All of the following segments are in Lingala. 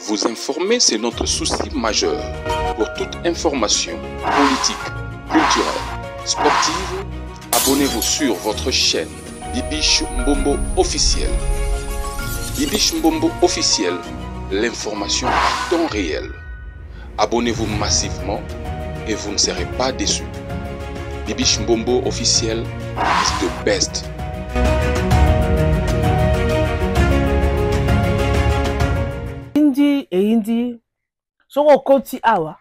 Vous informer, c'est notre souci majeur. Pour toute information politique, culturelle, sportive, abonnez-vous sur votre chaîne Bibiche Mbombo officiel. Bibiche Mbombo officiel, l'information à temps réel. Abonnez-vous massivement et vous ne serez pas déçus. Bibiche Mbombo officiel is the best. Eyindi eyindi soki okoti awa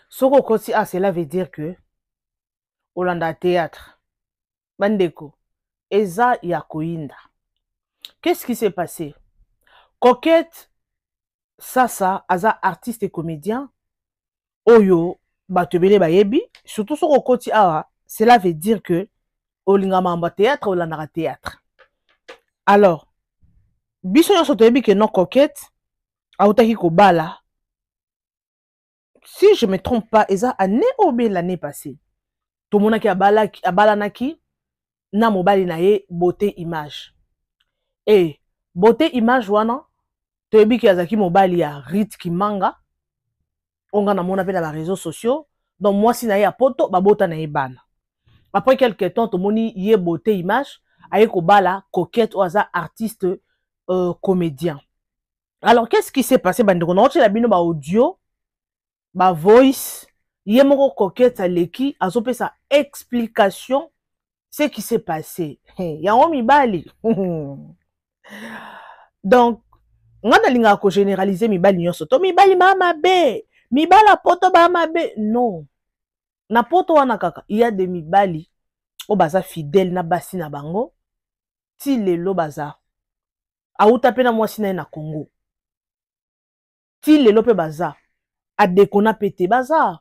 soki okoti awa cela veut dire que olanda théâtre bandeko eza ya koyinda. Qu'est-ce qui s'est passé? Coquette Sasa aza artiste et comédien oyo bato ebele bayebi, surtout soki okoti awa cela veut dire que olinga makambo ya théâtre, olandaka théâtre. Alors biso nyonso toyebi ke non, Coquette autaki kobala, si je me trompe pas eza année oyo be l'année passée, tomonaki abalanaki na mobali na ye Beauté Image. E Beauté Image wana toyebi ke azalaki mobali ya Rit Kimanga, oyo nga namona mpe na ba réseaux sociaux. Donc mwasi na ye ya poto, babota na ye bana. Après quelque temps tomoni ye Beauté Image aye kobala Coquette oyo aza artiste comédien. Alors qu'est-ce qui s'est passé bandeko? Naotiela bino ba audio, ba voice, ye moko Coquette aleki azopesa explication ce qui s'est passé. Yango mibali, donc nga nalingaka kogénéraliser mibali nyonso to mibali maa mabe, mibali ya poto baa mabe, non. Na poto wana kaka ya de mibali oyo baza fidèle na basi na bango ti lelo, baza awuta mpe na mwasi na ye na Congo ti lelo mpe baza adekona mpe te. Baza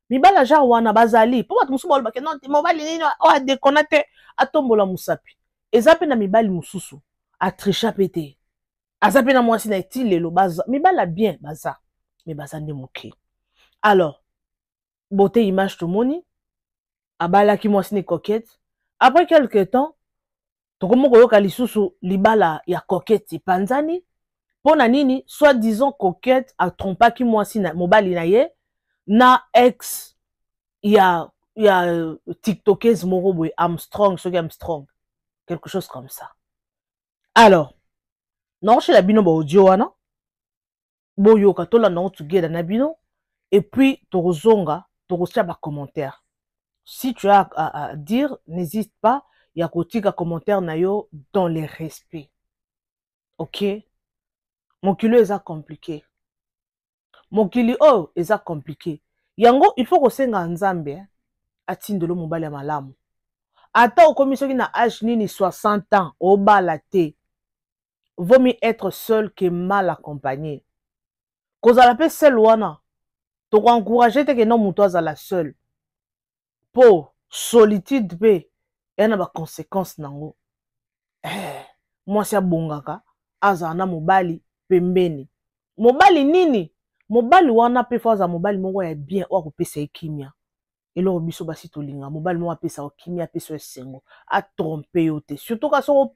mibali ya genre wana bazali, mpo bato mosusu balobake non, mobali nini oyo adekona te atombola mosapi. Eza mpe na mibali mosusu atricha mpe te, aza mpe na mwasi na ye ti lelo. Baza mibali ya bien, baza, me baza nde moke. Alors Beauté Image tomoni abalaki mwasi ni Coquette. Après quelque temps tokomi koyoka lisusu libala ya Coquette epanzani. Mpo na nini? Soit disant Coquette atrompaki mwasi na mobali na ye na ex ya tiktokeuse moko boye, Armstrong, soki Armstrong, quelque chose comme ça. Alors naoshela bino ba audio wana, boyoka, tolanda yango together na bino et puis tokozonga, tokotia ba commentaire. Si tu as à dire, n'hésite pas ya kotika commentaire na yo dans le respect, ok? Mokili oyo eza compliqué, mokili oyo eza compliqué. Yango il faut kosenga Nzambe atindelo mobali ya malamu. Ata okomi soki na age nini, 60 ans, obala te, vaut mieux être seul que mal accompagné. Kozala mpe seul wana, tokoencourage te ke no moto azala seul, mpo solitude mpe eya na baconséquence nango. Mwasi abongaka azala na mobali pembeni. Mobali nini? Mobali wana mpe fo azala mobali moko ya bien oyo akopesa ye kimia. Eloko biso basi tolinga, mobali moko apesa yo kimia, apesa yo esengo, atrompe yo te. Surtout ka soki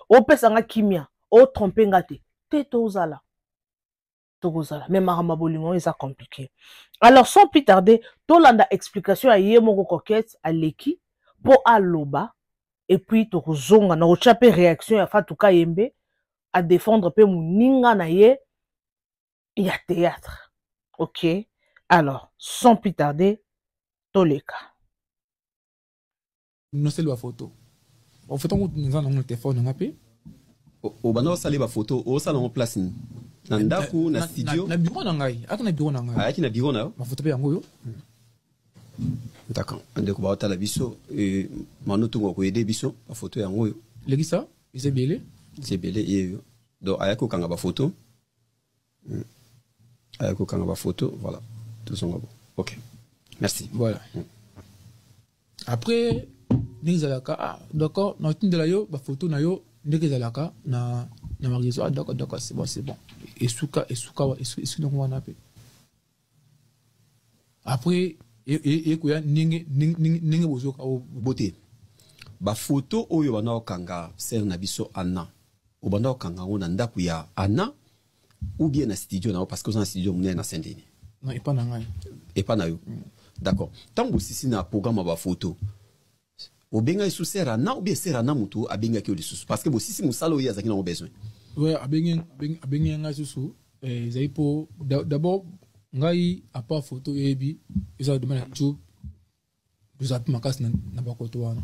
opesa nga kimia, otrompe nga te te, tozala, tokozala. Mais makambo ya bolingo oyo eza compliqué. Alors sans plus tarder, tolanda explication ya ye moko Coquette aleki mpo aloba et puis tokozonga na kotya mpe réaction ya Fatou Kayembe adéfendre mpe moninga na ye ya théâtre. Ok, alors sans plus tarder toleka. Nosali bafoto, bafoto yango naza nango na telefone nanga mpe. Obanda osala bafoto, osala yango place nini? Na ndako, na studio? Na bureau na ngai, aka na bureau na ngai. Ayaki na bureau na yo? Bafoto mpe yango oyo. D'accord. Ndeko baotala biso, mano ntongo akoyede biso bafoto yango oyo. Lekisa, eza ebele. Eza ebele ye. Donc ayaki kokanga bafoto, ayaki kokanga bafoto. Voilà, tozonga bo. Ok, merci. Voilà. Après ndenge ezalaka, ah d'accord, natindela yo bafoto na yo ndenge ezalaka na baréseau. Ah d'accord, d'accord, c'est bon, c'est bon. Esuka, esuka, esuki nango wana. Mpe après ekoya ndenge bozoka. Bote bafoto oyo banda kokanga sere na biso Anna, obanda kokanga yango na ndako ya Anna? Ou bien na studio na yo, parce que oza na studio monene na Saint Denis? Non, epa na ngai. Epa na yo, d'accord. Ntango bosisi na programme ya bafoto, obengaki su sœur Ana ou bien sœur Ana motu abengaki yo lisusu, parce que bosisi mosala oyo azalaki nango besoin? Ouais, abengi ngai susu. Ezali mpo d'abord ngai, à part photo, oyebi eza domaine ya YouTube, tozala mpe makasi na bakoto wana.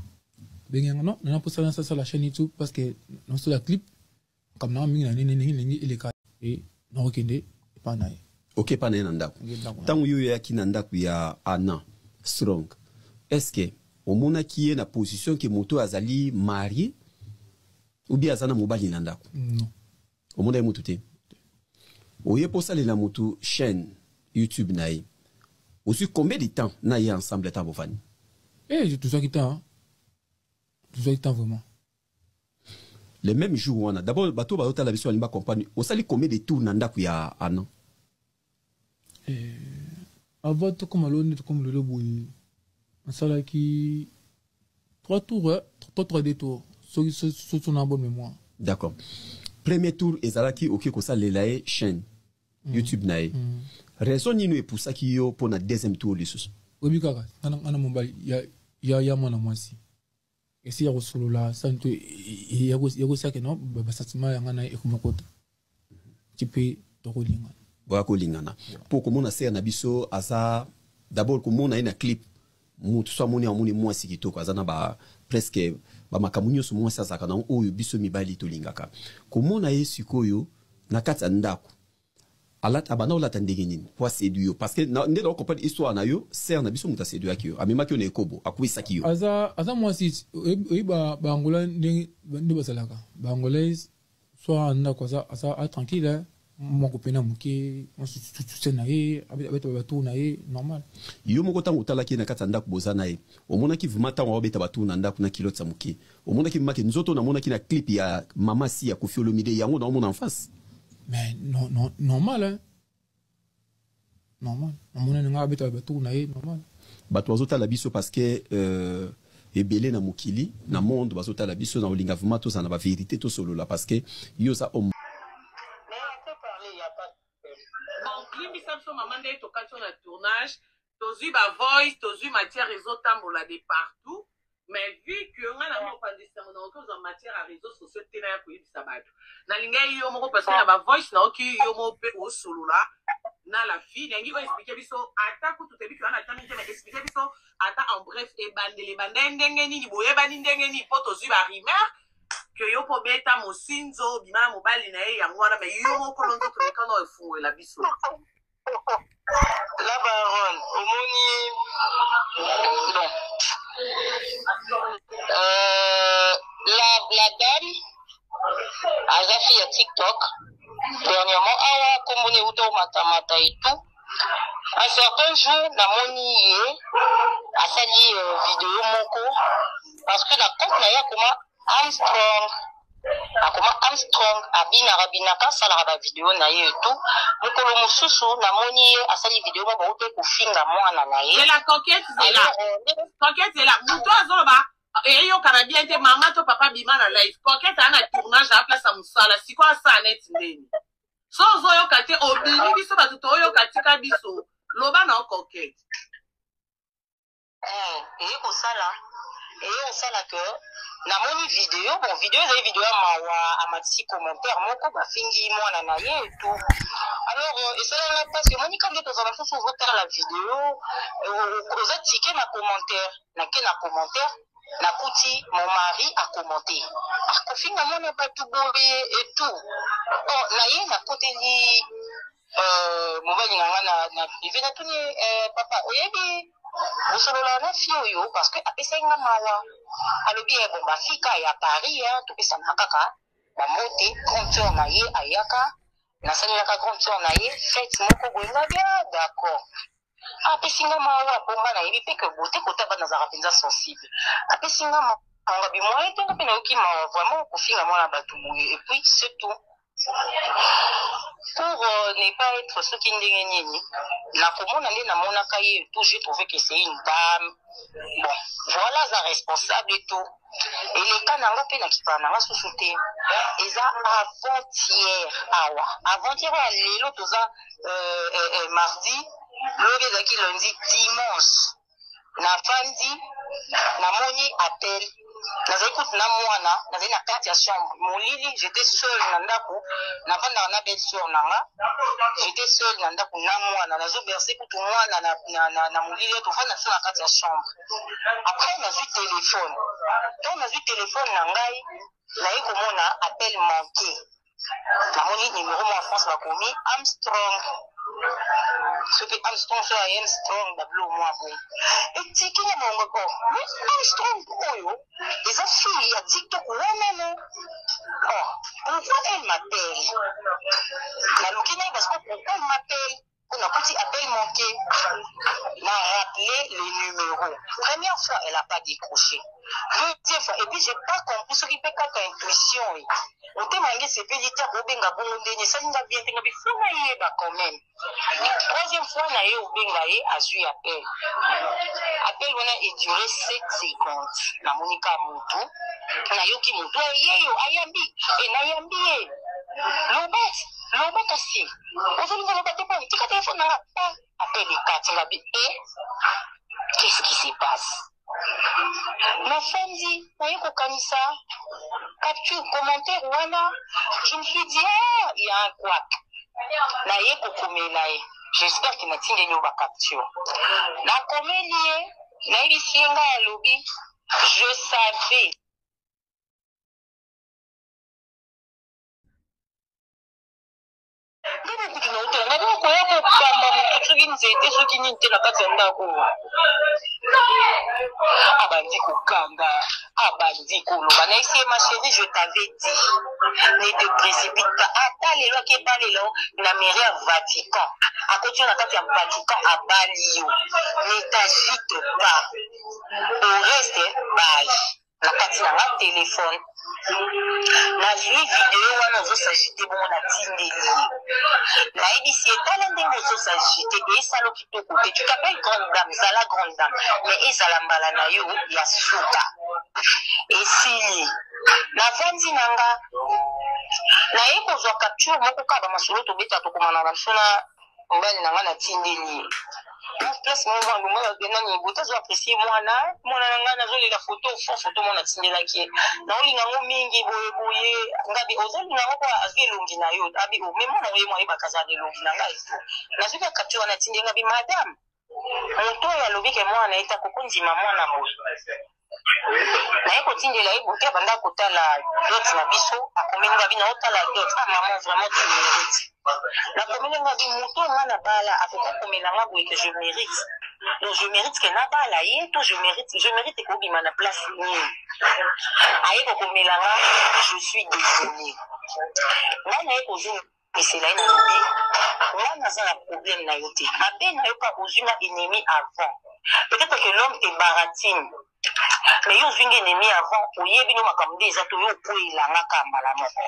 Abengi nga, non, nana mposa nasala chaîne YouTube parce que nasala clip, makambo nanga mingi na nini ndenge ndenge eleka e nakokende epa na ye. Oke epa na ye na ndako. Ntango yo oyaki na ndako ya Ana Strong, est ce que omonaki ye na position ke moto oyo azali marié ou bien aza na mobali na ndako? Non. Omonaki motu te. Oye mpo osalela motu chaîne YouTube na ye, ozwi combien de temps na ye ensemble ata bovandi? Eh, tozwaki temps, tozwaki temps vraiment. Le même jour wana, d'abord bato bazotala biso balingi bacomprendre, osali combien de tour na ndako ya Ana? Eh, avant tokóma lelo nde tokóma lelo boye, nasalaki trois tours, trois, trois, deux tours, soki soki na bonne mémoire. D'accord. Premier tour ezalaki okoki kosalela ye chaîne YouTube na ye. Raison nini epusaki yo mpo na deuxième tour lisusu? Oyebi kaka nga na mobali ya mwana mwasi esi ya kosolola sani to ya kosiake no basentiment ya nga na ye ekoma kota ti mpe tokolingana. Boya kolingana mpo komona sœur na biso aza, d'abord komona ye na clip, motu so amoni, amoni mwasi kitoko, aza na ba presque bamakambo nyonso mwasi azalaka nango oyo biso mibali tolingaka. Komona ye sikoyo na kati ya ndako, alata, abanda kolata ndenge nini po aséduire yo? Parce que nde na comprendre histoire na yo, sœur na biso moto aséduiraki yo, amemaki yo na ekobo, akwesaki yo. Aza mwasi, oyebi baangola ndenge nde bazalaka, baangolaise soit ndako aza tranquille, moko pena moke succès na ye, abeta batour na ye normal. Yo moko, ntango otalaki ye na kati ya ndako, boza na ye, omonaki vraiment ntango aobeta batour na ndako na culotte ya moke, omonaki vraiment ke nzoto namonaki na clip ya Mama Si ya Kofi Olomide, yango naomona en face? Mais non, non, normal, hein? Normal, namoni nga abeta batour na ye normal. Bato bazotala biso, parce que ebele na mokili, na monde, bazotala biso na olinga vraiment tozala na bavérité, tosolola, parce que yo oza homme. Mais on peut parler, il n'y a pas de problème. Bon, limbisa biso mama, nde tokati na tournage, tozwi bavoice, tozwi matière ezotambola de partout, mais vu que nga na mopanzi sango, nakoki kozwa matière ya réseau sociaux te, naya koyebisa bato. Nalingai yo moko, parce que na bavoice naoki yo moko mpe osolola na la fille. Nalingi oexpliquer biso, ata kutu toyebi ke wana atami te, mais expliquer biso ata en bref ebandeli ebanda ndenge nini, boyebani ndenge nini, mpo tozwi barumeur ke yo mpo beta mosinzo, obima na mobali na ye, yango wana. Mais yo moko lo nzoto, mekano efungolela biso. La baronne, omoni, bon, la dame aza fille ya TikTok. Dernièrement awa komboni euta omatamata et tout. Un certain jour namoni ye asali video moko, parce que na compte na ye akoma Armstrong, akoma Armstrong, abinaka binaka, asalaka bavideo na ye et tout. Mokolo mosusu namoni ye asali video moko, bauti kofinga mwana na ye. Zela, Coquette, zela. Coquette, zela. Moto azoloba eyokana bien te. Mama to papa, bima na live. Coquette aa na tournage, aa place ya mosala sikoyo, asala neti ndeni. So ozoyoka te, obimi, biso bato toyoka, tika biso, loba na Coquette. Eye kosala ke namoni video. Bon, video ezali video ya mawa, amatisi commentaire moko, bafingi mwana na ye et tout. Alors esalanga mpasi. Omoni ka nde tozala mosusu, ozotala video, oza tike na commentaire, nake na commentaire, nakuti mon mari acommenté akofinga mwana bato boye et tout. Bon, na ye nakoteli mobali na nga na privé, natuni papa, oyebi bosolola na fille oyo? Parce que apesaki nga mawa. Alobi bon, bafika ya Paris, topesana kaka bambote, grande sœur na ye ayaka, nasalelaka grande sœur na ye fête moko boye. Nga bien, d'accord. Apesi nga mawa, mpo nga nayebi mpe ke bote kota bana azalaka mpenza sensible. Apesi nga mawa, bimoye te, nga mpe nayoki mawa vraiment, kofinga mwana bato boye. Et puis c'est tout. Pour ne pas être soki ndenge nini, nakomona nde namonaka ye tout, j'ai trouvé que c'est une dame. Bon, voilà, aza responsable et tout. Eleka na nga mpe na kipana na nga susu te. Eza avant-hier awa. Avant-hier oyo ya lelo toza euh, euh, euh, mardi, lobi ezalaki lundi, dimanche. Nafandi, namoni appel. Nazali kutu na mwana, nazali na kati ya chambre. Molili, j'étais seule na ndako, nafandaka na belle sœur na nga. J'étais seule na ndako na mwana, nazo bercer kutu mwana na, na, na, na molili, tofanda biso na kati ya chambre. Après nazwi telefone, ntango nazwi telefone na ngai naye komona appel manque, namoni numero moko ya France bakomi Armstrong, soki Armstrong so I am strong babilo mwa bongo etiki na mongo ko mais Armstrong oyo eza fille ya TikTok wana no oh pourquoi elle m'appelle naluki naye parce que pourquoi elle m'appelle Po nakuti appel manque na rappeler le numero première fois elle a pas decroche deuxième fois et puis j'ai pas compris soki pe kaka intuition e motema yange esepeli te akobenga bongo ndeni esali nga bien te nga bi faut nayeba quand même troisième fois na ye obenga ye azui appel appel wana edure 7 secondes namoni ka mutu nayoki mutu ayeyo ayambi e nayambi ye loba loba kasi ozolinga loba te poni tika telefone na nga pa appel ekati nga bi e qu'est-ce qui se passe nafandi naye kokanisa capture commentaire wana je me suis dit ah il y a un couac naye kokomela ye j'espère que natindeli yo bacapture nakomeli ye nayebisi ye ngai alobi je savais Nga kutu na otala nga koya kokamba motu soki nzete soki nini te na kati ya ndako abandi kokanga abandi koloba na esi ma chérie je t'avais dit ne te précipite pas ata lelo ake ebalela na mairie ya Vatican akoti yo na kati ya Vatican abali yo ne t'agite pas au reste bye na kati na nga telefone nazwi video wana ozosagite bongo natindeli ye nayebisi ye tala ndenge ozosagite esalo kitoko te tu t'appelles grande dame zala grande dame mais ezala mbala na yo ya suka esili navandi na nga naye kozwa capture moko kaka bamasolo tobeta tokomana na biso na mobali na nga natindeli ye place moko alonga nani bote azo apprécier mwana mwana na ngai nazolela foto fo foto mwana atindelaki ye naolinga yango mingi boye boye ngabi ozolinga yango po azwi elongi na yo abi o me mwana oye mwa ayebaka aza na elongi na ngai fo nazwi ka capture wana atindi ngabi madame moto oyo alobi ke mwana ye te akokondima mwana boye naye kotindela ye bote abanda kotala dot na biso akomeli nga bino otala dot ah maman vraiment tu mérite nakomeli nga bi moto nga na bala akoki komela nga boye que je mérite donc je mérite ke nabala ye to je mérite je mérite kobima na place nini aye kokomela nga je suis désolé nga naye kozongisela ye nalobi nga naza na problème na yo te mabe na yo ka ozwi nga ennemi avant peut-être que l'homme te baratine mais yo ozwi nga ennemi avant oyebi no makambo nde eza to yo okweyela nga kaka mbala moko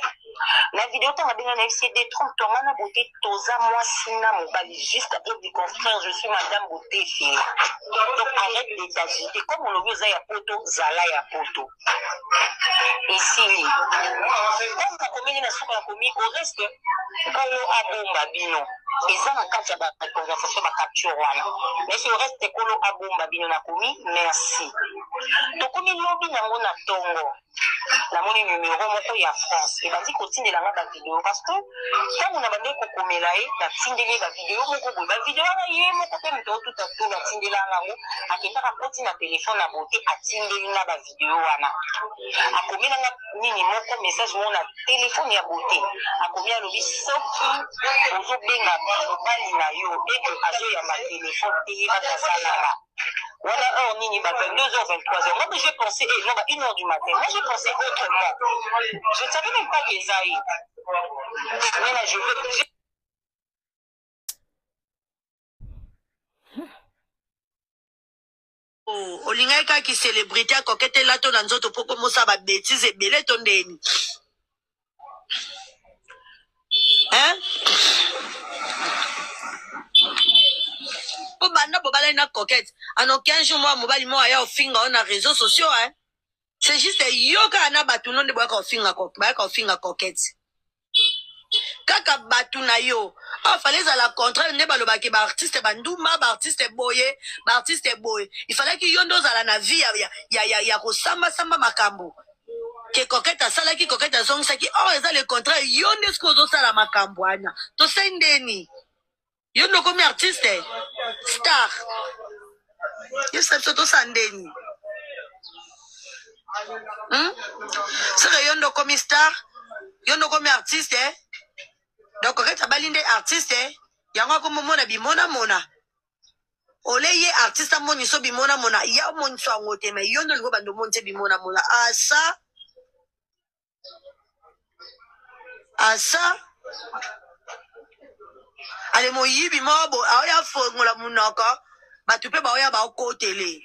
na video ntango abenga na fcd trompe toi nga na beauté toza mwasi na mobali juste après du contraire je suis madame beauté fille donc arrête de t'agiter comme olobi oza ya poto zala ya poto esili ntango nakomeli na suka nakomi au reste nkolo abomba bino eza na kati ya baconversation bacapture wana mais au reste nkolo abomba bino nakomi merci tokomi lobi nango na tongo namoni numero moko ya france ebandi kotindela nga bavideo parce que ntango na bandaki kokomela ye natindeli ye bavideo moko boye bavideo wana ye moko mpe moto otuta to natindela yango akendaka akoti na telefone na bote atindeli nga bavideo wana akomela nga nini moko message moko na telefone ya bote akomi alobi soki ozobenga mobali na yo eke azoyamba telefone te yebaka aza nanga wana heure nini ba 22h 23h moi j'ai pensé eh, non ba 1h du matin moi j'ai pensé autrement je ne savais même pas que eza ye mais là je vais Oh, olingaki kaka ki célébrité ya coquette elato na nzoto mpo komosa ba bêtise ebele to ndeni hein? Po banda bobalani na coquette ano 15 jours mwa mobali moko aya ofinga yo na réseaux sociaux hein? C'est juste yo kaka na bato no nde boyaka kofinga bayaka kofinga coquette. Kaka bato na yo. Ah, fallait ezala contraire nde balobaki ba artiste bandumba, ba artiste boye, ba artiste boye. Il fallait que yo nde ozala na vie ya ya ya, ya kosamba samba makambo. Ke coquette asalaki, coquette azongisaki. Or eza le contraire, yo nde soki ozosala makambo wana. Tosali ndeni? Yo nde okomi artiste star. Yebisa biso tosala ndeni? Hmm? Seke yo nde okomi star, yo nde okomi artiste. Eh? Donc Coquette abali nde artiste, eh? Yango akomomona bimonamona. Ole ye artiste amoniso bimonamona, ya omoniso yango te, mais yo nde olingi obanda omonisa bimonamona. Asa asa ale moyibi moko bo aoya fongola monoko bato mpe baoya baokotele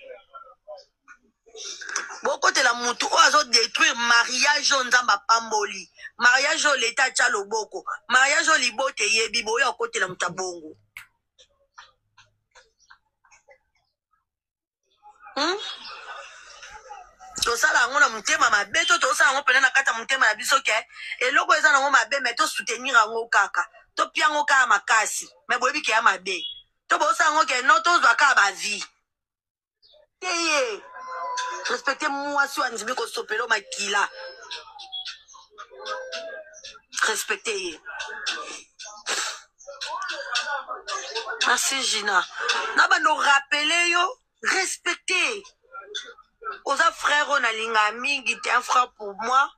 bokotela mutu oyo azo détruire mariage oyo nzambe apamboli mariage oyo leta atya loboko mariage oyo libota eyebi boya okotela moto ya bongo Hmm? tosala yango na motema mabe to tosala yango mpena na kati ya motema na biso ke eloko eza nango mabe me tosoutenir yango kaka topia yango kaka makasi me boyebi ke ya mabe to bosala yango ke no tozwa kaka bavie te ye respecte mwasi oyo andimi kosopelo makila respecte ye Merci Gina. Na bando rappeler yo respecter. Oza frère oyo nalinga mingi, t'es un frère pour moi.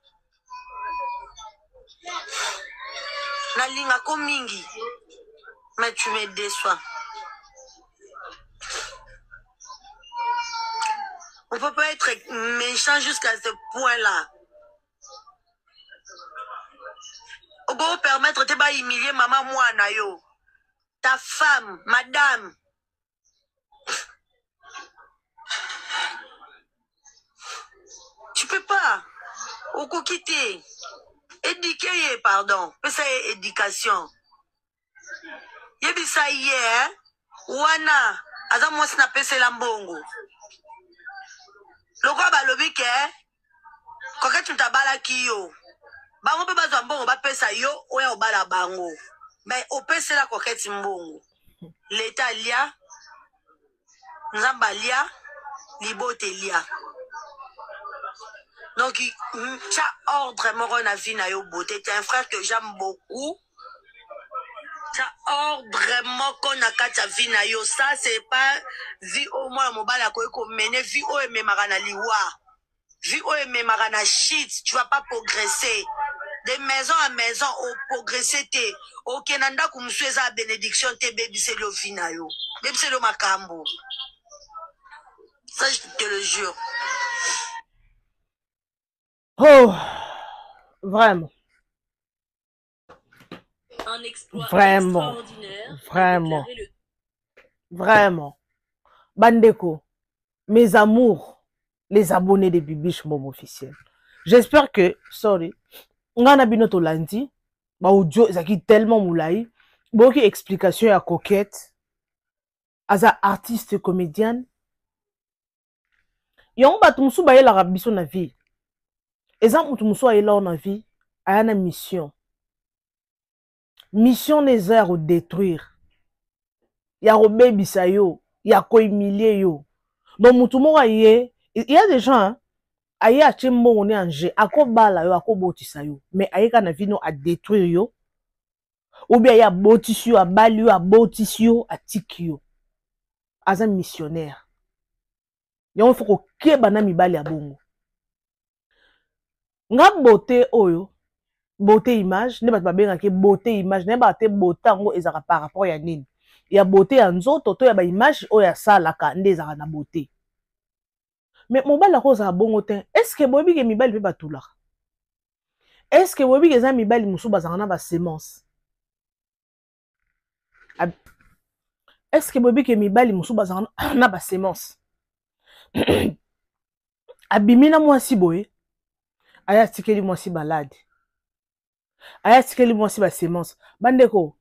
Nalinga ko mingi. Mais tu me déçois. On peut pas être méchant jusqu'à ce point-là. Okoki permettre te ba humilier mama mwana yo. Ta femme, madame. Tu peux pas. Okoki te. Éduquer ye, pardon. Pesa ye éducation. Yebisa ye, eh? Wana aza mwasi na pesela mbongo. Lokola balobi ke Coquette moto abalaki yo. Bango mpe bazwa mbongo bapesa yo oya obala bango. Mais opesela Coquette mbongo. L'État alia, Nzambe alia, libota elia. Donc, tia ordre moko na vie na yo beauté. T'es un frère que j'aime beaucoup. Tia ordre moko na kati ya vie na yo. Ça, c'est pas vie oyo mwana mobali akoki komene, vie oyo ememaka na liwa. Vie oyo ememaka na shit, tu vas pas progresser. De maison à maison, o progresser te. Okende na ndako mosusu eza ya bénédiction te, ebebiseli yo vie na yo. Ebebiseli yo makambo. Ça, je te le jure. Oh, vraiment. Un exploit Vraiment. extraordinaire. a Vraiment. déclaré le Vraiment. Bandeko, mes amours, les abonnés de Bibiche Mom officiel. J'espère que, sorry, nga na bino tolandi, ba audio ezalaki tellement molai, boyoki explication ya Coquette, aza artiste comédienne. Yango bato mosusu bayelaka biso na vie. Eza moto mosusu ayela yo na vie, aya na mission. Mission na eza ya kodétruire, ya kobebisa yo, ya kohumilie yo. Donc moto moko aye, il y a des gens, hein, aye atie mbongo ne en jeu, akobala yo, akobotisa yo, mais aye kaka na vie no adétruire yo, ou bien aye abotisi yo, abali yo, abotisi yo, atiki yo. Aza missionnaire. Yango faut kokeba na mibali ya bongo. Nga beauté oyo, beauté image, nde bato babengaki beauté image, nayebaka te beauté yango ezalaka par rapport ya nini? Ya beauté ya nzoto to ya ba image oyo asalaka nde ezalaka na beauté. Mais mobali akozala bongo te. Est-ce que boyebi ke mibali mpe batulaka? Est-ce que boyebi ke eza mibali mosusu bazalaka na ba semence? Est-ce que boyebi ke mibali mosusu bazalaka na ba semence? Abimi na mwasi boye, aya atikeli mwasi balade, aya atikeli mwasi ba semence. Bandeko,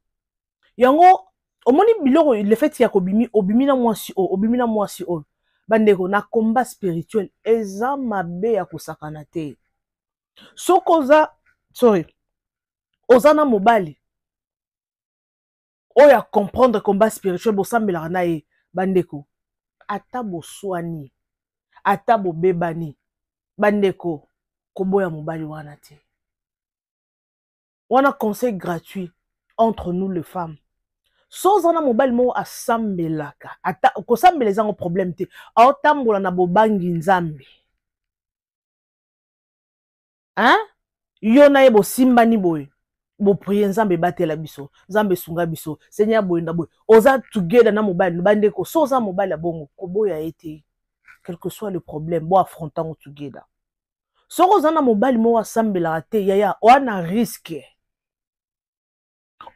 yango omoni biloko le fait ya kobimi, obimi na mwasi oyo, obimi na mwasi oyo. Bandeko, na combat spirituel eza mabe ya kosakana te. Soki oza, sorry, oza na mobali oyo a comprendre combat spirituel, bosambelaka na ye, bandeko, ata boswani, ata bobebani, bandeko, koboya mobali wana te. Wana conseil gratuit entre nous les femmes. So oza na mobali moko asambelaka, ata kosambela ezango problème te, aotambola na bobangi Nzambe, hein? Yo na ye bosimbani boye, boprie Nzambe ebatela biso, Nzambe esunga biso, Seigneur boye na boye, oza together na mobali. Bandeko, so oza mobali ya bongo, koboya ye te, quel que soit le problème, bo affronte yango together. Soki oza na mobali moko asambelaka te, yaya, oa na risque.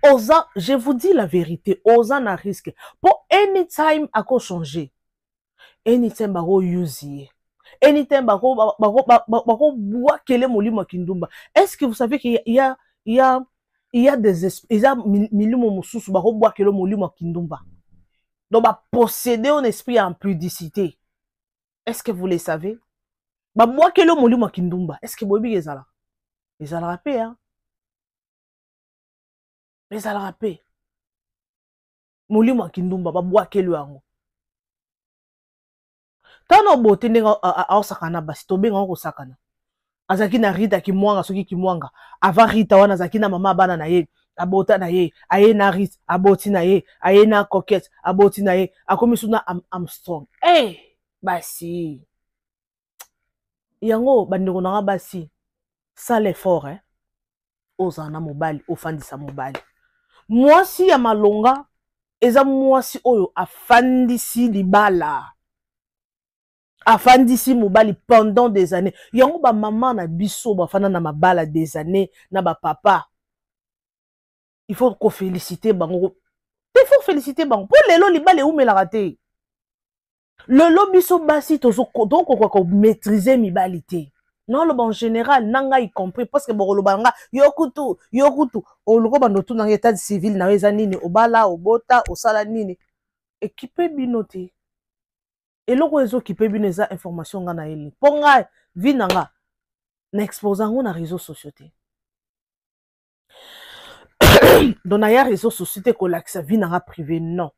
Oza, je vous dis la vérité, oza na risque po anytime ako changer, anytime bako use ye, anytime bakobwakele molimo ya kindumba. Est-ce que vous savez qu'il y a, il y a, il y a des esprits, eza milimo mosusu bakobwakele molimo ya kindumba, donc baposséder un esprit ya impudicité? Est-ce que vous le savez? Babwakele molimo ya kindumba. Est-ce que boyebi ezalaka? Ezalaka mpe, hein? Ezalaka mpe molimo ya kindumba, babwakeli yango. Ntango bote ndenge aosakana na basi, tobenga ngo kosakana. Azalaki na Rita Kimwanga, soki Kimwanga avant Rita wana, azalaki na mama bana na ye, abota na ye, aye na Rit, aboti na ye, aye na Coquette, aboti na ye, akomi su na Armstrong. Hey, basi yango, bandeko na nga basi, sala effort, eh? Ozala na mobali, ofandisa mobali. Mwasi ya malonga eza mwasi oyo afandisi libala, afandisi mobali pendant des années. Yango bamama na biso bafanda na mabala des années na bapapa, il faut koféliciter bango, il faut féliciter bango, mpo lelo libala eumelaka te. Lelo biso basi tokoka komaîtriser mibali te. Naoloba en général na ngai compris, parce que bokoloba nga yo kutu, yo kutu oluko bando otuna nga état civil na yo eza nini, obala, obota, osala nini. Ekipe bino te. Eloko oyo ezokipe bino eza information nga nayeli, mpo ngai vie na nga na expose yango na réseau sociaux te. Donc naya réseau sociaux te kolakisa vie na nga privé, non.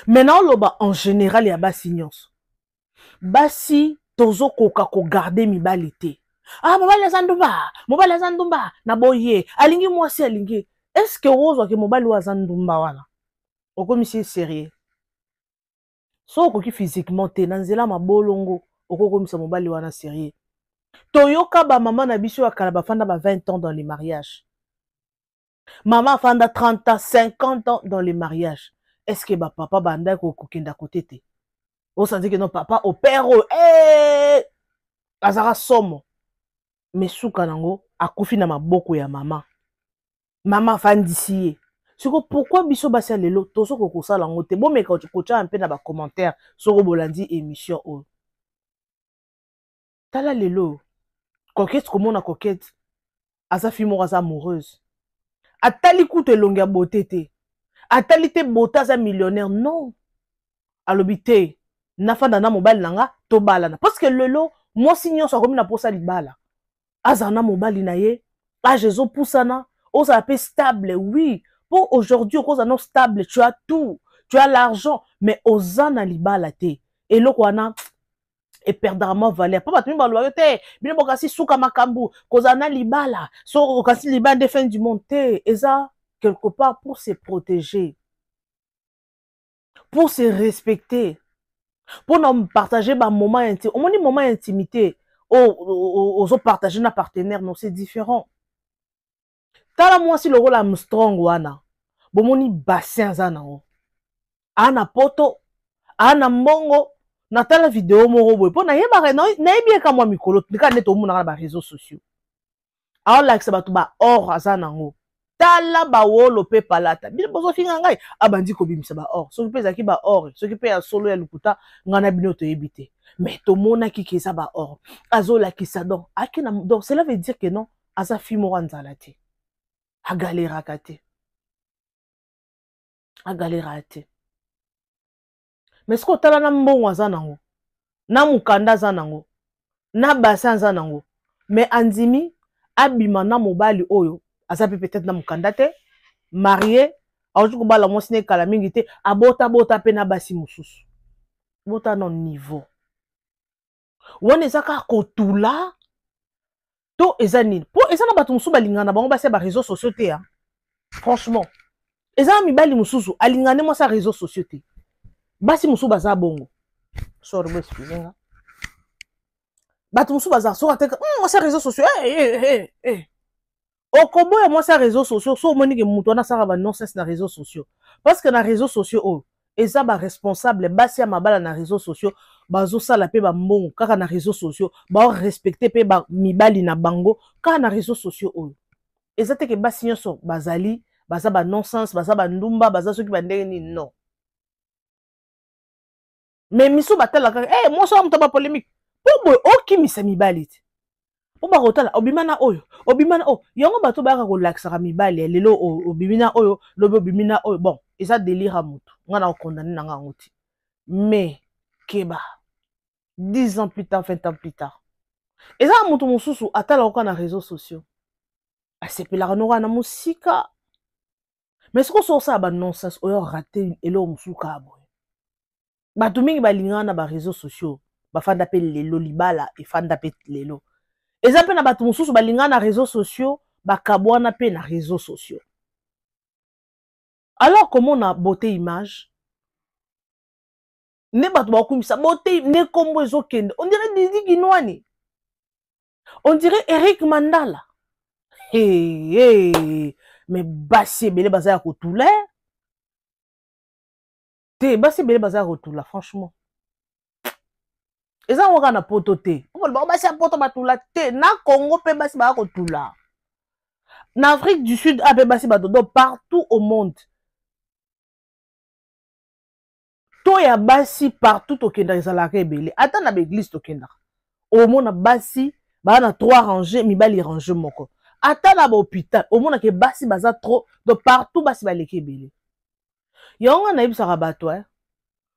Mais naoloba en général ya basi nyonso. Basi tozokoka kogarder mibali te. Ah, mobali aza ndumba, mobali aza ndumba na boye, alingi mwasi, alingi. Est ce que ozwaki mobali oyo aza ndumba wana, okomisi ye sérieux? So okoki physiquement te, na nzela mabolongo okokomisa mobali wana sérieux. Toyoka bamama na biso ya kala bafanda ba 20 ans dans les mariages, mama afanda 30 ans, 50 ans dans les mariages. Est ce que bapapa bandaki kokenda kote te? Osanti ke no papa opère oyo, eh, azalaka somo, mais suka nango akufi na maboko ya mama. Mama afandisi ye. Siko pourquoi biso basi ya lelo tozokoka kosala yango te? Bomeka kotya mpe na bacommentaire soko bolandi émission oyo. Tala lelo Coquette, komona Coquette aza fille moko aza amoureuse, atali kutu elongi ya bote te, atali te bote, aza millionnaire, non. Alobi te, nafanda na mobali na nga, tobalana, parce que lelo mwasi nyonso akomi na posa libala, azala na mobali na ye. Age ezopusana, ozala mpe stable, oui, mpo aujourd'hui okozala no stable, tu as tout, tu as l'argent, mais oza na libala te, eloko wana eperdaka mwa valeur. Mpo bato mingi balobaki te, bino bokasi suka makambo kozala na libala, so okasi libala nde fin du monde te. Eza quelque part pour se protéger, pour se respecter, mpona partager bamoment intime. Omoni moment ya intimité ozopartage na partenaire, non, c'est différent. Tala mwasi lokola Armstrong wana, bomoni bassin aza nango, aa na poto, aa na mbongo. Natala video moko boye mpo nayebaka, nayebi ye ka mwa mikolo kaka nde tomonaka na baréseaux sociaux, aolakisa bato baor aza nango. Tala bawolo mpe palata, bino bozofinga ngai. Abandi kobimisa baor, soki mpe ezalaki baor, soki mpe ya solo, ya lokuta, ngai na bino toyebi te, mais tomonaki ke eza baor azolakisa. Donc ake na, donc cela veut dire que non, aza fille moko ya nzala te, agaleraka te, agaleraka te. Mais soki otala na mbongo aza nango, na mokanda aza nango, na bassin aza nango, mais andimi abima na mobali oyo aza mpe peut-être na mokanda te, marie, auti kobala mwasi na ekala mingi te, abotabota mpe na basi mosusu. Bota na niveau wana eza kaka kotula to eza nini? Mpo eza na bato mosusu balingana na bango basi ya bareseau sociaux te. Franchement, eza na mibali mosusu alingana nde mwasi ya réseau sociaux te. Basi mosusu baza bongo. Sorry, bo excuse nga. Bato mosusu baza soki ateka mwasi ya réseau sociaux, hey, hey, hey, hey. Okoboya mwasi ya réseau sociaux so omoni ke moto wana asalaka ba nonsense na réseau sociaux, parce que na réseau sociaux oyo eza baresponsable. Basi ya mabala na réseau sociaux bazosala mpe bambongo kaka na réseau sociaux, baorespecte mpe mibali na bango kaka na réseau sociaux oyo. Eza te ke basi nyonso bazali baza ba nonsense, baza bandumba, baza soki bandenge nini, non. Mais miso batalaka kaka, hey, mwasi wana moto ya bapolémique, mpo boye okimisa mibali te, mpo bakotala obima na oyo, obima na oyo. Yango bato bayaka kolakisaka mibali ya lelo, obimi na oyo, lobi obimi na oyo. Bon, eza délire ya motu, nga na okondane na nga yango te. Mais keba, 10 ans plus tard, 20 ans plus tard, eza na moto mosusu atalaka kaka na réseaux sociaux, asepelaka noko na mosika. Mais soki oso osala banonsense oyo, rate eloko mosusu kaka boye. Bato mingi balingaka na bareseau sociaux, bafanda mpe lelo, libala efanda mpe lelo. Eza mpe na bato mosusu balingaka na réseaux sociaux, bakabwana mpe na réseaux sociaux. Alors komona Beauté Image nde bato bakokumisa Beauté, nde nkombo ezokende, on dirait Didi Kinwani, on dirait Eric Mandala. Hey, hey. Mais basi ebele baza ya kotula te, basi ebele baza ya kotula. Franchement, eza yango kaka na poto te. Bango basi ya poto batula te, na Congo mpe basi baya kotula, na Afrique du Sud a mpe basi bato, donc partout au monde to ya basi partout tokendaka ezalaka ebele. Ata na baeglise tokendaka, omona basi baa na trois range, mibali range moko. Ata na bahôpital omonaka basi baza trop. Donc partout basi baleki ebele. Yango nga nayebisaka bato,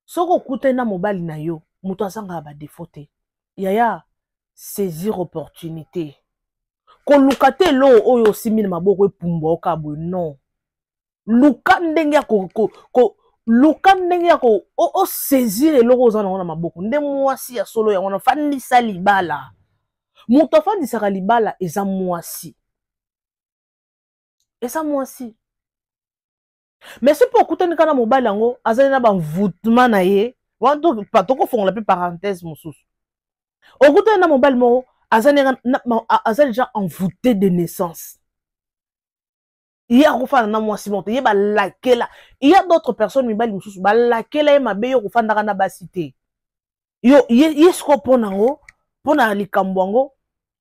soki okutani na mobali na yo, moto azangaka badefo te, yaya, saisir opportunité. Koluka te eloko oyo osimbi na maboko epumbwa oka boye, non. Luka ndenge ya ko luka ndenge ya ko osaisir eloko oza nango na maboko. Nde mwasi ya solo yango wana. Fandisa libala. Moto afandisaka libala eza mwasi, eza mwasi. Mais soki mpe okutani kaka na mobali yango azali na bamvoûtement na ye wana, tokofongola mpe parenthèse mosusu. Okutani na mobali moko aza déjà envoûté de naissance, ye akofanda na mwasi moko te, ye balakela. Il y a d'autres personnes, mibali mosusu balakela ye mabe: yo kofandaka na basi te. Yo ye sikoyo, mpo nango, mpo na likambo yango,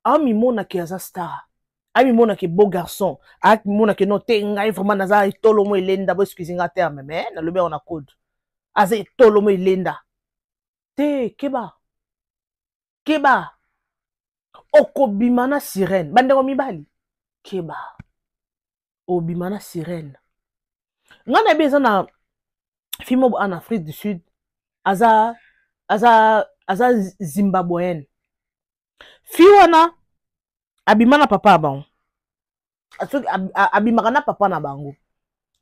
amimonaki aza star, amimonaki beau garçon, amimonaki no te, ngai vraiment naza etolomo elenda. Bo excuse nga terme, mais nalobi yango na code. Aza etolomo elenda te. Keba, keba, okobima na sirène. Bandeko mibali, keba, obima na sirène. Ngai nayebi eza na fille moko en Afrique du Sud, aza zimbabwéenne. Fille wana abima na papa ya bango, soki abimaka na papa na bango.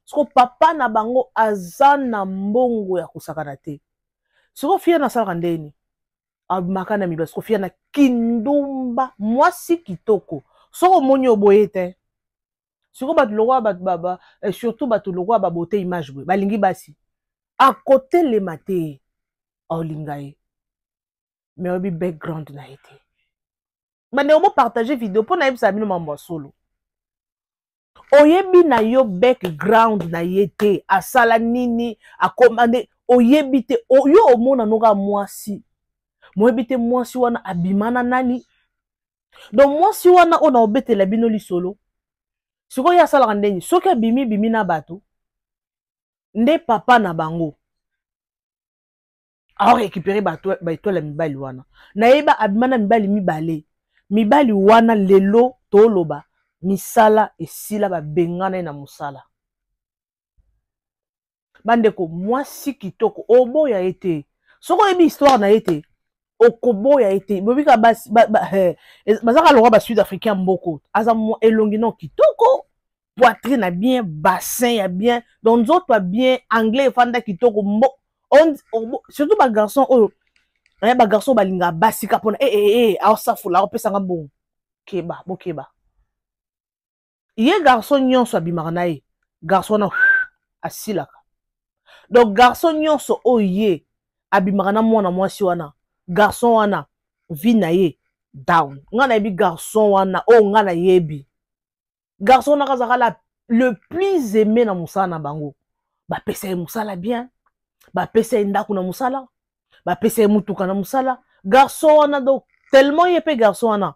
Siko papa na bango aza na mbongo ya kosakana te. Siko fille wana asalaka ndeni? Abimaka na mibali. Siko fille na kindumba, mwasi kitoko, soki omoni oboye te. Siko bato lokola bato baba, surtout bato lokola baBeauté Image boye, balingi basi, akotelema te, aolinga ye, mais oyebi background na ye te. Bandeko, bopartage video mpo nayebisaka bino mambo ya solo. Oyebi na yo background na ye te, asala nini, akoma nde, oyebi te. Yo omona noka mwasi, moyebi te mwasi wana abima na nani. Donc mwasi wana oyo na obetela bino lisolo sikoyo, ye asalaka ndenge soki abimi bimi na bato nde papa na bango aorécupere baétoile ya mibali wana. Nayeba abima na mibali mibale. Mibali wana lelo toloba misala esila, babengana ye na mosala. Bandeko, mwasi kitoko oboya ye te. Soki oyebi histoire na ye te, okoboya ye te. Bobika basi bazaka lokola ba sud africain mboko. Aza elongi no kitoko, poitrine ya bien, bassin ya bien, donc nzoto ya bien, anglais efanda kitoko mbo on, surtout ba garçon oyo eh, ba garçon balinga basi ka pona eh eh eh aosafula aopesa nga mbongo. Keba, bokeba. Ye garçon nyonso abimaka na ye, garçon wana asilaka. Donc garçon nyonso oyo ye abimaka na mwana mwasi wana, garçon wana vie na ye down. Nga nayebi garçon wana oyo nga nayebi. Garçon wana kazaka la le plus aimé na mosala na bango. Bapesa ye mosala bien, bapesa ye ndako na mosala, bapesa ye motuka na mosala. Garçon wana donc tellement ye pe garçon wana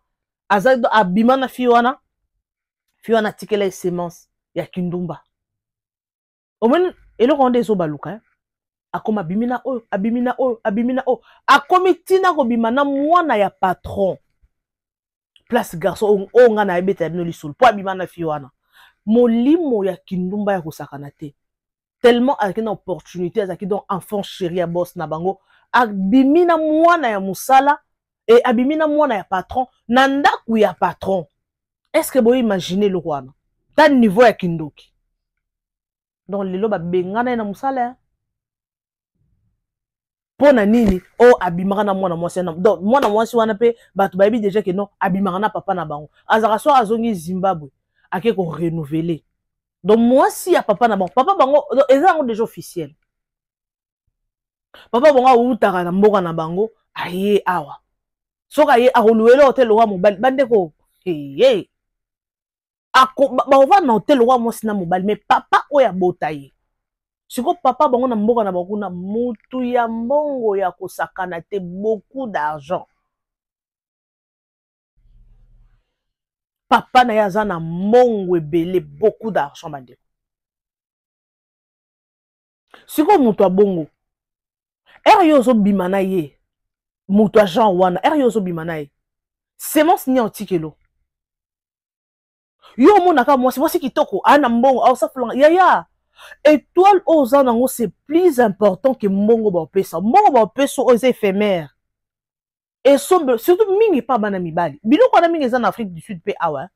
aza abima na fille wana, fille wana atikela ye semence ya kindumba. Omoni eloko wana nde ezobaluka eh? Akoma abimi na oyo, abimi na oyo, abimi na oyo, akomi ntina kobima na mwana ya patron. Place garçon oyo nga nayebetela bino lisolo mpo abima na fille wana, molimo ya kindumba ya kosakana te. Tellement azalaki na opportunité, azalaki donc enfant chéri ya boss na bango, abimi na mwana ya mosala e abimi na mwana ya patron na ndako ya patron. Est-ce que boye imaginer eloko wana ta niveau ya kindoki? Donc lelo babengana ye na mosala mpo na nini? Oyo abimaka na mwana mwasi wana. Donc mwana mwasi wana mpe bato bayebi déjà ke non, abimaka na papa na bango, azalaka so azongi Zimbabwe ake ko renouveler. Donc mwasi ya papa na bango, papa bango, donc eza yango déjà officiel. Papa bango awutaka na mboka na bango aye awa, soki aye akoluwela hotel lokola mobali. Bandeko, hey, bakovanda na hotel lokola mwasi na mobali, mais papa oyo abota ye siko papa bango na mboka na bango kuna, mutu ya mbongo ya kosakana te, beaucoup d'argent. Papa na ye aza na mbongo ebele, beaucoup d'argent bandeko. Sikoyo moto ya bongo, ere yo ozobima na ye, moto ya genre wana, ere yo ozobima na ye, semence nini otikelo yo? Omonaka mwasi, mwasi kitoko, aa na mbongo, aosafulanga yaya. Étoile oyo oza nango, c'est plus important que mbongo baopesa. Mbongo baopesa oyo eza éphémère, esombe surtout mingi pa bana mibali. Biloko wana mingi eza na Afrique du Sud mpe awa.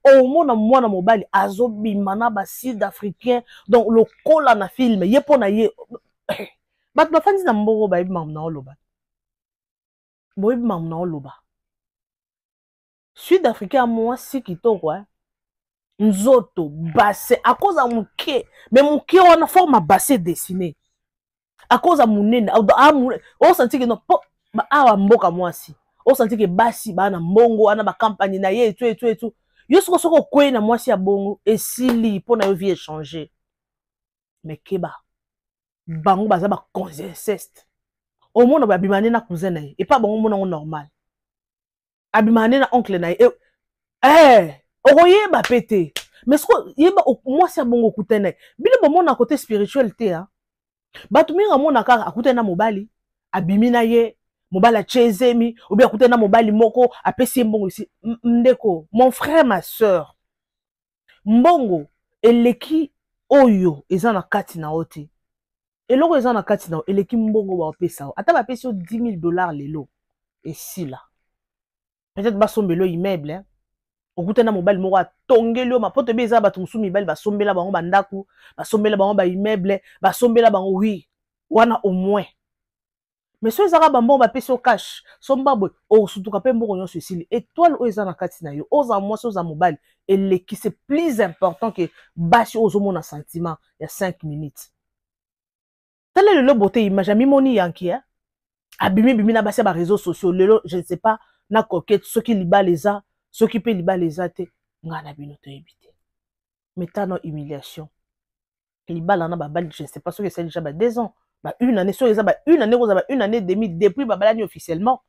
Omona mwana mobali azobima na ba sud africain, donc lokola na film ye mpo na ye. Bato bafandi na mbongo bayebi makambo na oloba, boyebi makambo na oloba. Sud africain ya mwasi kitoko eh? Nzoto bassin akoza moke, mais moke wana forme ya bassin dessiné, akoza monene osanti ke no po awa mboka mwasi osanti ke basi baa na mbongo wana bakampagne na ye etu etu etu. Yo soko soki okwei na mwasi ya bongo, esili mpo na yo vie échange. Mais keba, bango baza ba inceste. Omona babima nde na cousin na ye, epa bango omona yango normal, abimaka nde na oncle na ye eh, eh, okoyeba pe te. Mais soko yeba mwasi ya bongo okutani na ye, bino bomona côté spirituel te. Ah, bato mingi amona kaka akutani na mobali, abimi na ye, mobali atie ezemi, obi akutani na mobali moko apesi ye mbongo esi. Ndeko, mon frère, ma soeur, mbongo eleki oyo eza na kati na yo te. Eloko eza na kati na yo eleki mbongo baopesa yo. Ata bapesi yo 10 000 $ lelo, esila. Peut-être basombela yo immeuble, hein? Okutani na mobali moko atongeli yo mapoto ebe. Eza bato mosusu mibali basombela bango bandako, basombela bango baimmeuble, basombela bango, oui, wana au moins. Mais so ezaka bambongo bapesi yo cash, somba boye, osutuka mpe mbongo nyonso esili. Étoile oyo eza na kati na yo, oza mwasi, oza mobali, eleki, c'est plus important que basi oyo ozomona sentiment ya 5 minutes. Tala lelo Beauté Image amimoni yanki, eh? Abimi bimi na basi ya baréseaux sociaux lelo. Je ne sais pas na Coquette soki libala eza, soki mpe libala eza te, ngai na bino toyebi te. Mais tano humiliation libala na babali, je ne sais pas soki esali déjà ba 2 ans, ba une année, soki eza ba une année, kozala ba une année demi depuis babalani officiellement.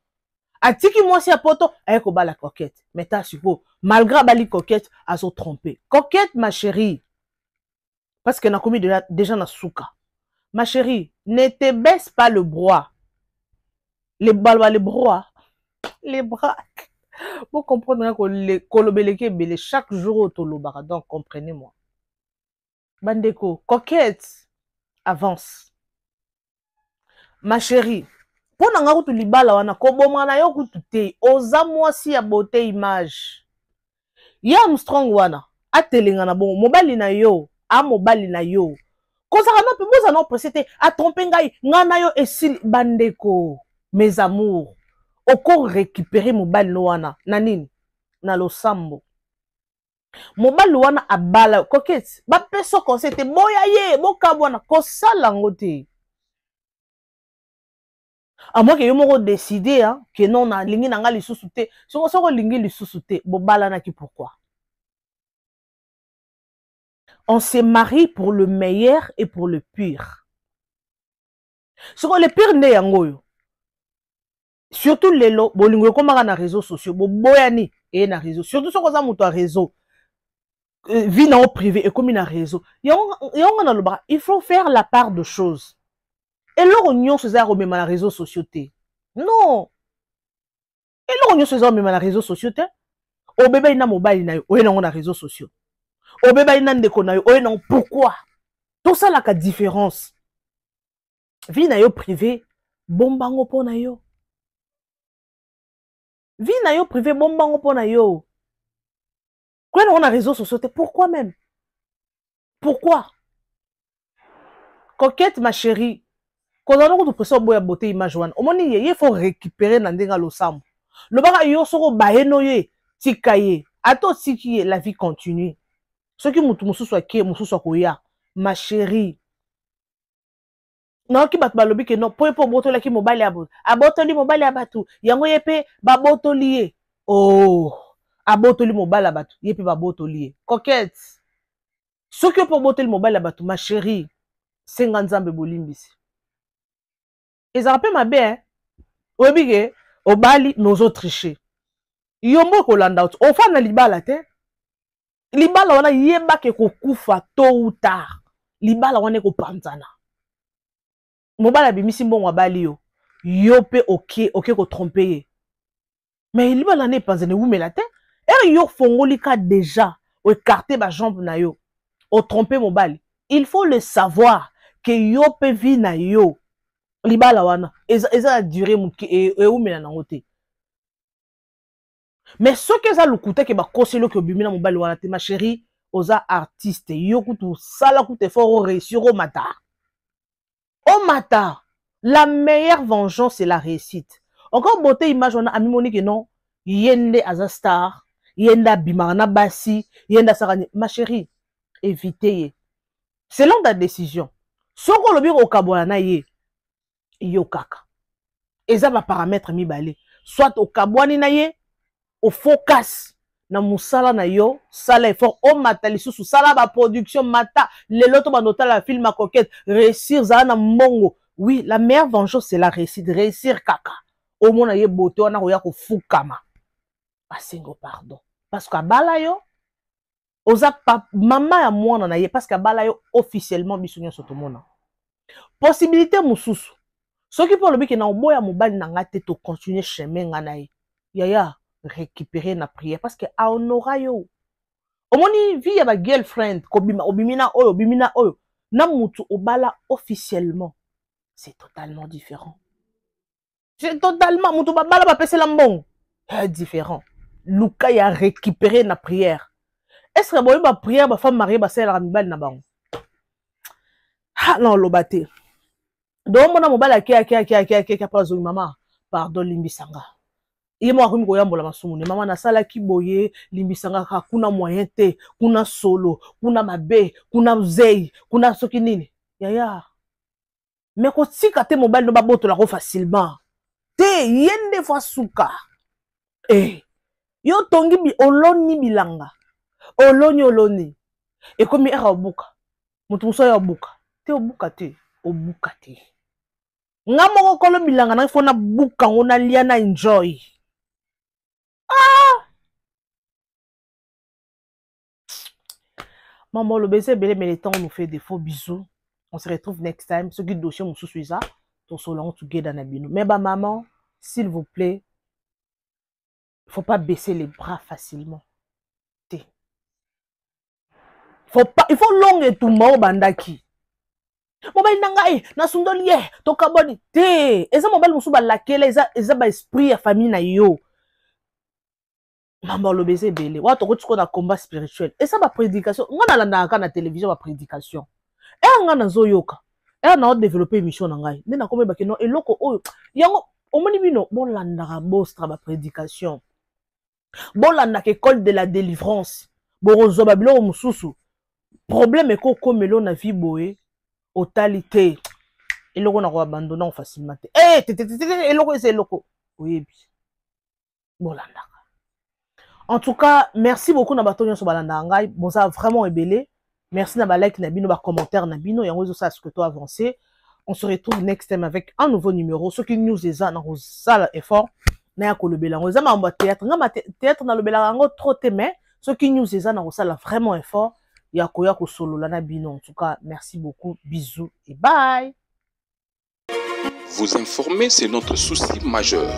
Atiki mwasi ya poto, aye kobala Coquette. Mais ta sikoyo, malgré abali Coquette, azotrompe Coquette. Ma chérie, parce que nakomi déjà, déjà na suka, ma chérie, ne te baisse pas le bras, les baloba les bras, les bras. Bo comprendre nga, kolobeleki ebele chaque jour oyo tolobaka, donc comprenez moi bandeko. Coquette, Avance ma chérie. Mpo na nga kutu libala wana koboma na yo kutu te, oza mwasi ya beauté image. Ye Armstrong wana atelenga na bongo mobali na yo, a mobali na yo kozala na mpe bozala na presse te, atrompe ngai, ngai na yo esili. Bandeko, mes amours, oko récupérer mobali no wana na nini? Na losambo. Mobali wana abala Coquette, bapesa conseil te, boya ye, bokabwana, kosala yango te. À moins que yo moko décider, hein, que non, nalingi na nga lisusu te. Soko soko olingi lisusu te, bobalanaki pourquoi? On se marie pour le meilleur et pour le pire. Soko le pire nde yango oyo. Surtout lelo bolingo ekomaka na réseaux sociaux, boboyani eye na réseau. Surtout soki oza moto ya réseau, vie na yo privé ekomi na réseau. Yango nga nalobaka, il faut faire la part de choses. Eloko nyonso eza ya komema na réseaux sociaux te. Non, eloko nyonso eza komema na réseaux sociaux te. Obebani na mobali na yo, oye nango na réseaux sociaux. Obebani na ndeko na yo, oye nango. Pourquoi tosalaka différence? Vie na yo privé, bombango mpo na yo. Vie na yo privé, bombango mpo na yo. Koya nango na réseaux sociaux te, pourquoi même? Pourquoi? Coquette ma chérie, kozala no kutu presse oboya beauté image wana. Omoni ye, ye faut récupérer na ndenge ya losambo. Lobaka yo soko baye no ye, tika ye. Ata otiki ye, la vie continue. Soki mutu mosusu ake, mosusu akoya. Ma chérie, nayoki bato balobi ke non, po ye mpo obotolaki mobali ya boto, abotoli mobali ya bato, yango ye mpe babotoli ye. Oh, abotoli mobali ya bato, ye mpe babotoli ye. Coquette, soki yo mpe obotoli mobali ya bato, ma chérie, senga Nzambe bolimbisi. Ezalaka mpe mabe, eh? Oyebi ke obali mais ozotriche, yombo ekolanda oti ofanda libala te. Libala wana yebaka ekokufa tôt ou tard. Libala wana ekopanzana. Mobali abimisi mbongo, abali yo, yo mpe oke kotrompe ye, mais libala wana epanzana, ewumela te. Ere yo fongoli ka déjà oécarte bajambe na yo, otrompe mobali, il faut le savoir ke yo mpe vie na yo, libala wana eza na durée moke, ewumela nango te. Mais soki eza lokuta ke bakoseli oke obimi na mobali wana te, ma chérie, oza artiste, yo kutu osala kutu effort oréussir, omata, omata. La meilleure vengeance, c'est la réussite. Encore beauté image wana amimoni ke non, ye nde aza star, ye nde abimaka na basi, ye nde asaka. Ma chérie, évite ye selon ta décision. Soki olobi kokabwana na ye, yo kaka eza baparamètre mibale: soit okabwani na ye, ofocus na mosala na yo, sala effort omata lisusu, sala baproduction, mata lelo to bando otala film ya Coquette, réussir, zala na mbongo. Oui, la meilleure vengeance, c'est la réussite. Réussir kaka, omona ye bote wana koya kofukama, asengo pardon, parce que abala yo, oza mama ya mwana na ye, parce que abala yo officiellement, biso nyonso tomona. Possibilité mosusu, soki mpo olobi ke na oboya mobali na nga te, tocontinue chemin nga na ye, yaya, récupérer na prière, parce que ahonora yo. Omoni vie ya bagirlfriend, kobima, obimi na oyo, obimi na oyo, na mutu obala officiellement, c'est totalement différent. C'est totalement, mutu babala, bapesela mbongo, différent. Luka ya récupérer na prière. Est ce que boyebi baprière bafemme mariée basalelaka mibali na bango? Ha, na oloba te. Donc omona mobali ake, ake, ake, ake, ake, ake, apres azongi: "Mama, pardon, limbisanga." Ye moko akomi koyambola masumu ne: "Mama, nasalaki boye, limbisanga kaka. Kuna moyen te, kuna solo, kuna mabe, kuna zei, kuna soki nini." Yaya, me kotika te mobali no babotolako facilement te. Ye nde fo asuka. Yo otongi, oloni bilanga, oloni, oloni, ekomi ere obuka, moto mosusu oyo obuka te, obuka te, obuka te. Nga moko kolo bilanga na fo nabuka yango, nalia, na enjoy. Ah, maman, oloba eza ebele, mais le temps nous fait défaut. Bisous, on se retrouve next time. Soki dossier mosusu eza, tosolola yango together na bino. Mais bamaman, s'il vous plaît, faut pas baisser les bras facilement te. Faut pas, il faut longa etumba oyo bandaki. Mobali na ngai nasundoli ye, tokaboni te. Eza mobali mosusu balakela, eza, eza baesprit ya famille na yo. Mambo aloba eza ebele wana, tokoti sikoyo na combat spirituel. Eza baprédication, ngai nalandaka kaka na télévision baprédication ere ngai nazoyoka, ere nao développe émission na ngai nde nakomebake no eloko oyo yango. Omoni bino bolandaka bostra baprédication, bolandaka école de la délivrance, bokozwa babiloko mosusu. Problème ekokomelo na vie boye, otali te eloko na koabandona facilement te. Eh, te, te, te, te, eloko eza eloko oyebi, bolandaka. En tout cas, merci beaucoup na bato nyonso balandaka ngai, boza vraiment ebele. Merci na balike na bino, bacommentaire na bino, yango ezosala ce que to avancer. On se retrouve next time avec un nouveau numéro. Soki news eza, na kosala effort naya kolobela yango. Eza makambo ya théâtre, nga ma théâtre nalobelaka yango trop te, mais soki news eza, na kosala vraiment effort ya koya kosolola na bino. En tout cas, merci beaucoup, bisous et bye. Vous informer, c'est notre souci majeur.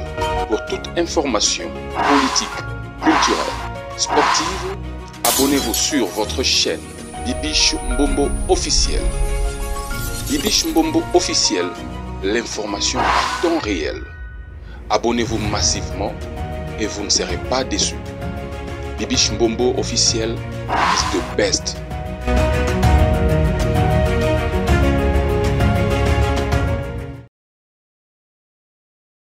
Pour toute information politique, culturelle, sportive, abonnez-vous sur votre chaîne Bibiche Mbombo officiel. Bibiche Mbombo officiel, l'information à temps réel. Abonnez-vous massivement et vous ne serez pas déçus. Bibiche Mbombo officiel is the best.